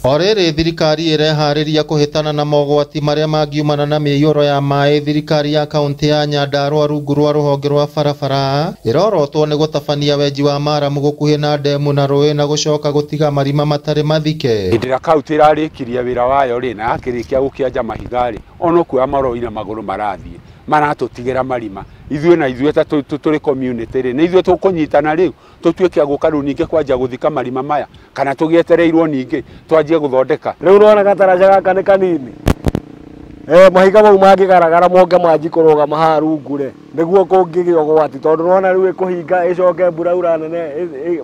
O rĩrĩ thirikari ĩreharĩria kũhĩtana na mogwati marĩa mangiumana na mĩiyũro ya maĩ, thirikari ya kaunti ya Nyandarua rungu rwa rũhonge rwa barabara ĩrorotwo nĩ gũtabania wenji wa maramu gũkuhĩ na ndemu na rũĩ na gũcoka gũtiga marima matarĩ mathike. Hĩndĩ ĩrĩa kaunti ĩrarĩkirie wĩra wayo rĩ, na yakĩrĩkia gũkĩenja mahiga rĩ, ona kuoya maroire magũrũ marathiĩ maratũtigĩra marima. Ithuĩ na ithuĩ ta tũrĩ community rĩ, nĩ ithuĩ tũkũnyitana rĩu tũtuĩke a gũka rĩu ningĩ kwanjia gũthika marima maya, kana tũgĩetereirwo ningĩ twanjie gũthondeka. Rĩu nĩwona gataraca gaka nĩ kanini, mahiga mau mangĩgaragara moke manji kũrũgama haha rungu rĩ, nĩguo kũngĩgĩa ũgwati, tondũ nĩwona rĩu ĩkũhinga ĩcoke mbura ura nene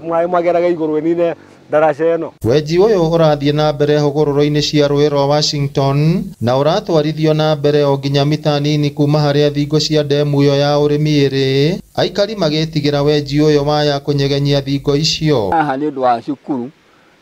maĩ magerage igũrũ ĩnine ndaraca ĩno. Wenji ũyũ ũrathiĩ na mbere hũgũrũrũ-inĩ cia rũĩ rwa Washington na ũratwarithio na mbere o nginya mita nini kuma harĩa thingo cia ndemu ĩyo ya ũrĩmi ĩrĩ, aikari magĩtigĩra wenji ũyũ waya kũnyegenyia thingo icio. Haha nĩ ũndũ wa cukuru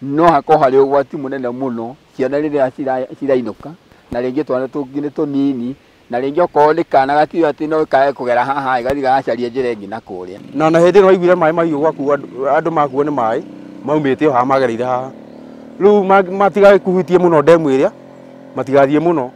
no hakorwo harĩ ũgwati mũnene mũno, ciana rĩrĩa cirainũka, na rĩngĩ twana tũngĩ nĩ tũnini, na rĩngĩ okorwo nĩ kana gatiũĩ atĩ no kae kũgera haha gathiĩ gagacaria njĩra ĩngĩ na kũrĩa. Na hĩndĩ ĩno waiguire maĩ mahiũ gwaku, andũ makuo nĩ maĩ maumĩte o haha magereire haha. Rĩu matigakũhutie mũno ndemu ĩrĩa, matigathiĩ mũno.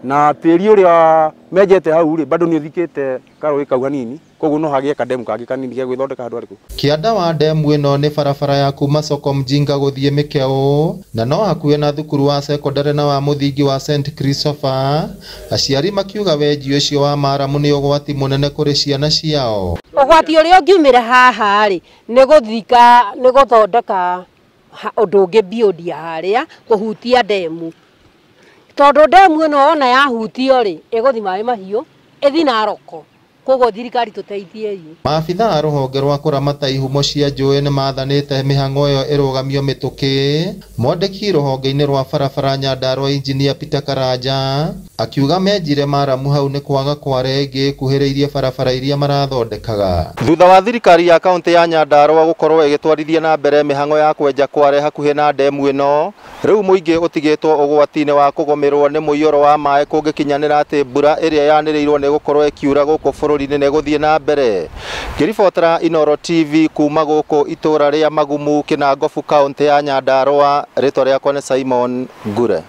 Na tĩri ũrĩa menjete hau rĩ, bado nĩ ũthikĩte karũĩ kau hanini, koguo no hagĩe kandemu kangĩ kanini ge gwĩthondeka handũ harĩkũ. Kĩanda wa ndemu ĩno nĩ barabara ya kuma soko Mjinga gũthiĩ Mĩkeũ, na no hakuhĩ na thukuru wa sekondarĩ na wa mũthingi wa St Christopher. Aciari makiuga wenji ũcio wa maramu nĩ ũgwati mũnene kũrĩ ciana ciao. Ũgwati ũrĩa ũngiumĩra haha rĩ, nĩ gũthika, nĩ gũthondeka ũndũ ũngĩ beyond harĩa kũhutia ndemu, tondũ ndemu ĩno ona yahutio rĩ, ĩgũthiĩ maĩ mahiũ ĩthiĩ Naroko. Koguo thirikari tũteithiei. Maabitha a rũhonge rwa kũramata ihumo cia njũĩ nĩ mathanĩte mĩhang'o ĩyo ĩrũgamio mĩtũkĩ. Mwandĩki rũhonge-inĩ rwa barabara Nyandarua Engineer Peter Karanja akiuga menjire maramu hau nĩ kwaga kware ĩngĩ ĩkuhĩrĩirie barabara iria marathondekaga. Thutha wa thirikari ya kaunti ya Nyandarua gũkorwo ĩgĩtwarithia na mbere mĩhang'o ya kwenja kware hakuhĩ na ndemu ĩno, rĩu mũingĩ ũtigĩtwo ũgwati-inĩ wa kũgũmĩrwo nĩ mũiyũro wa maĩ kũngĩkinyanĩra atĩ mbura ĩrĩa yanĩrĩirwo nĩ gũkorwo ĩkiura gũkũ bũrũri-inĩ nĩ gũthiĩ na mbere. Ngĩribotera Inooro TV kuma gũkũ itũra rĩa Magumu, Kĩnangobu, kaunti ya Nyandarua, rĩtwa rĩakwa nĩ Simon Ngure.